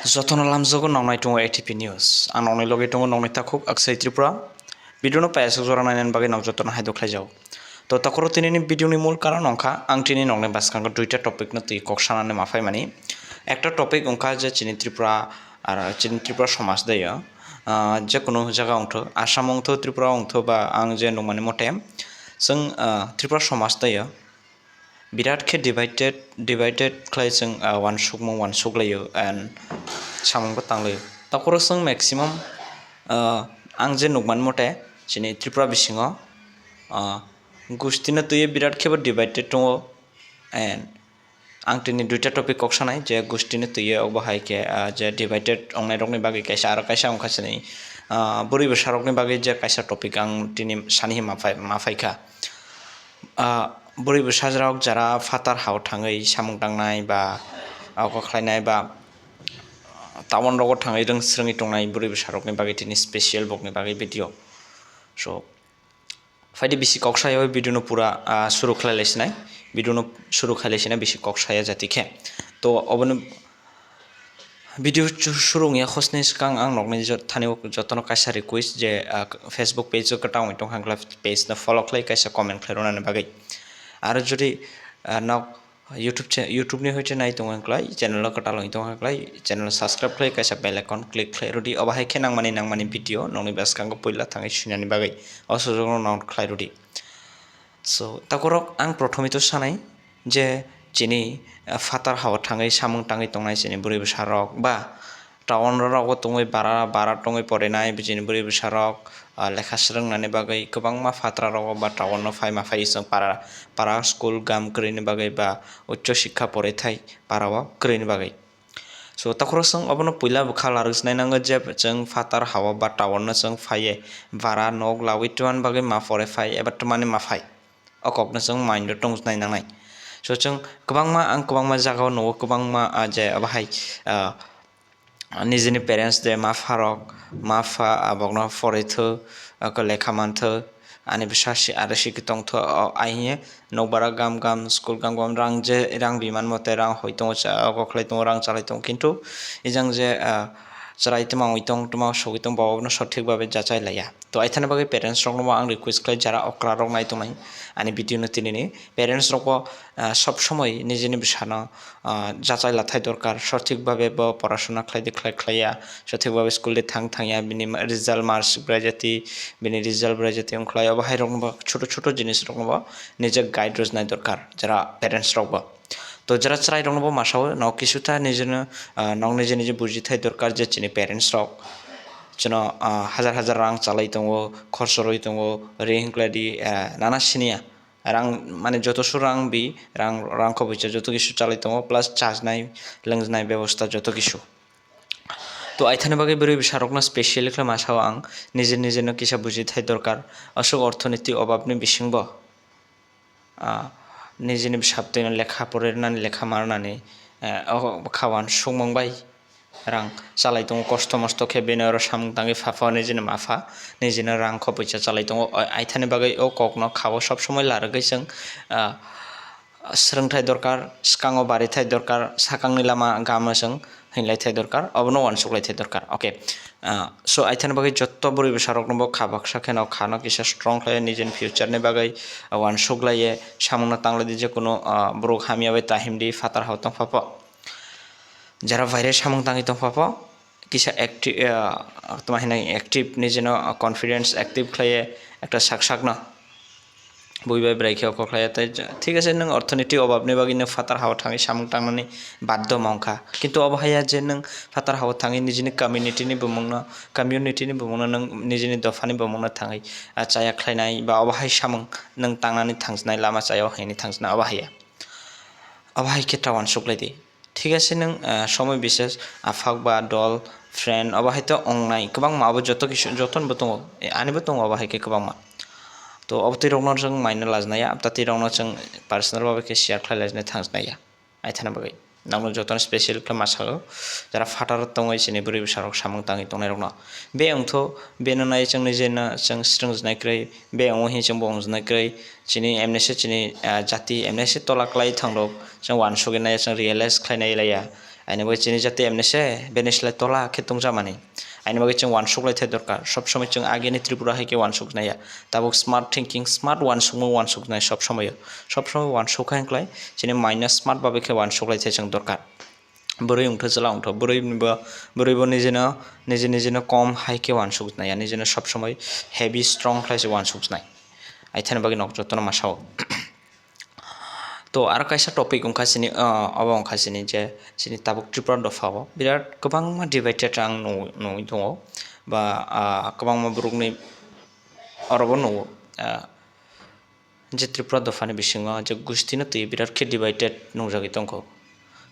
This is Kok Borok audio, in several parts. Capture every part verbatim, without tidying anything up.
Jotono lamjago nongnai tongo A T P News. Ang nongnai logi tongo nongnai takhuk Aksai Tripura. Video no payasok jora nainani bagwi nok jotono haidok khlaijago. To takoro tinini video ni mul karon wngkha ang tini nongnai bwskango duita topic no twi kok sanani ma phaimani. Ekta topic wngkha je chini Tripura, ar chini Tripura somaj de yo, ah, je kunu jaga wngthok, Assam wngthok, Tripura wngthok ba ang je nukmani mote chwng, ah, Tripura somaj de yo. Birat khe divided, divided khlai chwng, ah, uansukmung uansuk laio and samung bo tang laio. Takoro chwng maximum, ah, ang je nukmani mote chini Tripura bisingo, ah, gustino twiwi birat khe bo divided tongo and ang tini duita topic kok sanai je gustino twiwi obo hai khe, ah, je divided wngnai rokni bagwi kaisa aro kaisa wngkha chini, ah, bwrwi bwsa rokni bagwi je kaisa topic ang tini sani ma phai, ma phaikha. Ah, bwrwi bwsajrok jara phatar hao thangwi samung tangnai ba oko khlainai ba town rogo thangwi rwng swrwngwi tongnai bwrwi bwsarokni bagwi tini special bokni bagwi video. So, phaidi bisi kok sayo video no pura, ah, suru khlai lai sinai, video no suru khlai lai sinai bisi kok saya jati khe. To obono video chu-, suru wngya hosni swkang ang nokni jot-, thani o jotono kaisa request je, ah, Facebook page o kwtal wngwi tongkha wngkha page no follow khlai kaisa comment khlai rwnani bagwi. Aro jodi, ah, nok YouTube cha-, YouTube ni hoite nai tongo wngkha channel o kwtal wngwi tongkha wngkha channel subscribe khlai kaisa bell icon click khlai rwdi obo hai khe nangmani nangmani video nokni bwskango puila thangwi swinani bagwi o sujokno nok khlai rwdi. So, takhorok ang prothome to sanai je chini, ah, phatar hao thangwi samung tangwi tongnai chini bwrwi bwsarok ba town rogo tongwi bara, bara tongwi porinai chini bwrwi bwsarok, ah, lekha swrwngnani bagwi kwbangma phatar rogo ba town no phaima phai chwng para, para school gam kwrwini bagwi ba ucho sikha porithai para o kwrwini bagwi. So, takhoro chwng obono puila bwkha larwk sinai nango je chwng phatar hao ba town no chwng phaiye bara nok lawi twmani bagwi ma pore phai eba twmani ma phai. O kokno chwng mind o tong nai nangnai. So, chwng kwbangma, ang kwbangma jagao nugo, kwbangma, ah, je abo hai, ah, nijini parents de ma pha rok, ma pha, ah, bokno porithwk, ah, lekha manthwk, ani bwsa si aro si tongthwk, o, ai hiye nokbar o gam gam, school gam gam, rang je, rang biman mote, rang hoi tongo, cha, oko khlai tongo, rang chalai tongo, kintu ejang je, ah, chwrai twma wngwi tong, twma sogwi tong, bo abono sothik babe jachai laiya. To aithani bagwi parents rokno bo ang request khlai, jara okra rok nai tongnai ani video no tinini, parents rok bo, ah, sob somoi nijini bwsano, ah, jachai lathai dorkar, sothik babe bo porasona khlai di khlai khlaiya, sothik babe school di thang thangya, bini ma-, result marks bwrai jati, bini result bwrai jati wngkhlai, obo hai rokno bo, choto choto jinis rokno bo nije guide rwjnai dorkar jara parents rok bo. To jara chwrai rokno bo masa o nok kisu ta nijino, ah, nok nije nije buji thai dorkar je chini parents rok chwno, ah, hajar hajar rang chalai tongo, khorso rwi tongo, ri hinklai di, ah, nana siniya rang mane joto su rang bi rang, rang kho bucha joto kisu chalai tongo plus chajnai lwngjnai bebosta joto kisu. To aithani bagwi bwrwi bwsarokno specially khlai masa o ang nije nije no kisa buji thai dorkar aswk orthoniti obabni bisingbo. Ah, nijini bwsatwi no lekha pore rwnani, lekha ma rwnani, eh, o kha uansukmung bai rang chalai tongo, kosto mosto khe bini oro samung tangwi pha pha nijini ma pha nijini rang kho puisa chalai tongo. O, aithani bagwi o kokno kha o sob somoi larwgwi chwng, ah, swrwngthai dorkar, swkango barithai dorkar, sakangni lama gama chwng hinlai thai dorkar, obono uansuk lai thai dorkar. Okay. Ah, so aithani bagwi jotto bwrwi bwsarokno bo kha baksa kheno khano kisa strong khlai nijini future ni bagwi uansuk laiye samungno tanglai di, je kunu, ah, borok hamya bai tahim di phatar hao tong pha pho. Jara virus samung tangwi tong pha pho, kisa active, ah, tamo hinai active nijino confidence active khlaiye ekta sak sakno. Bui bai bwrai khe oko khlaiya tei ja-, thik ase, nwng orthoniti obabni bagwi nwng phatar hao thangwi samung tangnani baddo ma wngkha. Kintu obo haiya je nwng phatar hao thangwi nijini community ni bumungno, community ni bumungno nwng nijini dophani bumungno thangwi, ah, chaya khlainai ba obo hai samung nwng tangnani thangjnai lama chaya o hinwi thangjna obo haiya. Obo hai khe ta uansuk lai di. Thik ase, nwng, ah, somoi bises aphak ba dol, friend, obo hai to wngnai kwbangma, abo joto kisu, jotono bo tongo, eh, ani bo tongo obo hai khe kwbangma. To obo twi rokno chwng maino lajnaya, amta twi rokno chwng personal babai khe share khlai lajnai thangjnaya. Aithana bagwi nokno jotono special khe ma sago, jara phatar tongwi chini bwrwi bwsarok samung tangwi tongnai rokno. Be wngtho, beno nai chwng nijino chwng srwngjnai kwrwi, be wngo hin chwngbo wngjnai kwrwi, chini emnese chini, ah, jati emnese tola kwlai thang rok chwng uansugwi nai chwng realize khlai nai laiya. Aini bagwi chini jati emnese bini slai tola khe tongjakmani. Aini bagwi chwng uansuk lai thai dorkar. Sob somoi chwng agini Tripura hai khe uansuk nai ya. Tabuk smart thinking, smart uansukmung uansuk nai sob somoi. Sob somoi uansuk kha hinklai chini mind no smart babe khe uansuk lai thai chwng dorkar. Bwrwi wngtho, chwla wngtho, bwrwi bo, bwrwi bo nijino, niji nijino kom hai khe uansuk nai ya. Nijino sob somoi heavy, strong khlai se uansuk nai. Aithani bagwi nok jotono masa o. To, aro kaisa topic wngkha chini, ah, obo wngkha chini je chini tabuk Tripura dopha o birat kwbangma divided ang nugwi, nugwi tongo, ba, ah, kwbangma borokni orobo nugo, ah, je Tripura dophani bisingo je gustino twi birat khe divided nungjagwi tongkho.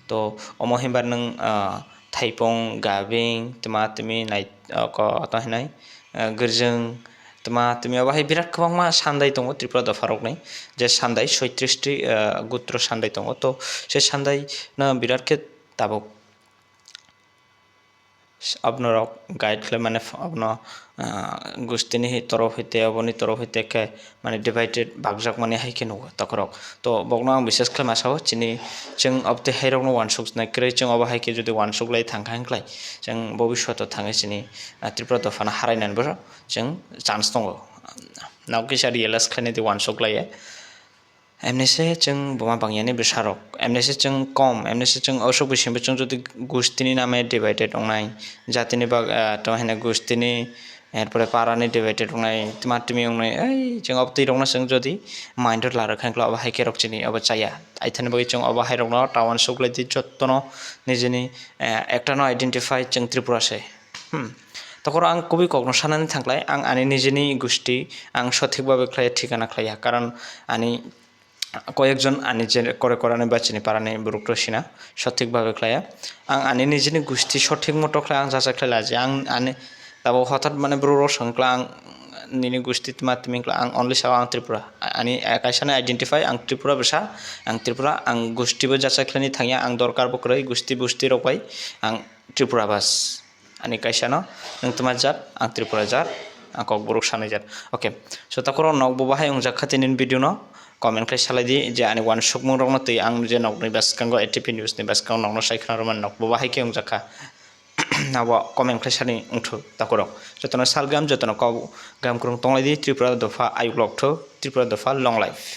To, omo hinba nwng, ah, thaipung, gabing, tma tmi nai, ah, ko, to hinai, ah, gwrjwng, tma tmi obo hai birat kwbangma sandai tongo Tripura dopharokni, je sandai soitrish ti, ah, gutro sandai tongo. To, se sandai no birat khe tabuk abnorok guide khlai mane abono, ah, gustini hi torop hite, oboni torop hite khe mane divided bakjak mani hai khe nugo takhorok. To, bokno ang bises khlai masa o, chini chwng obtwi hairokno uansuk nai kwrwi, chwng obo hai khe jodi uansuk lai thang kha hinklai, chwng bobiswato thangwi chini, ah, Tripura dophano harainani bo chwng chance tongo. Nok kisa realize khlainai di uansuk lai ya. Emnese chwng buma bangyani bwsarok, emnese chwng kom, emnese chwng osuk bisingo chwng jodi gustini name divided wngnai, jatini bag-, ah, tamo hino gustini, erpore parani divided wngnai, tma tmi wngnai, ei, chwng obtwi rokno chwng jodi mind o larwk kha hinklai obo hai khe rok chini obo chaya. Aithani bagwi chwng obo hai rokno ta uansuk lai di jottono nijini, eh, ektano identify chwng Tripura se. Hmm. Tokoro ang kubui kokno sanani thangklai, ang ani nijini gusti ang sothik babe khlai thikana khlaiya, karon ani koyekjon ani je kore korani ba chini parani borok rok sina sothik babe khlaiya. Ang ani nijini gusti sothik moto khlai ang jacha khlai laji. Ang ani tabuk hothat mane borok rok swng kla ang nini gusti tma tmi kla ang only sao ang Tripura. Ani kaisa ni identify ang Tripura bwsa, ang Tripura, ang gusti bo jacha khlaini thangya, ang dorkar bo kwrwi gusti busti rok bai ang Tripura bas. Ani kaisa no nwng tma jat, ang Tripura jat, ang kokborok sanai jat. Okay, so takhoro nok bo bahai wngjak kha tini video no, comment khlai salai di je ani uansukmung rokno twi ang je nokni bwskango A T P news ni bwskango nokno sai khna rwmani nok bo bahai khe wngjak kha. Abo comment khlai sani wngthok takhoro. Jotono salgam, jotono kok gam kwrwng tonglai di, Tripura dopha ayuk lok thok, Tripura dopha long life.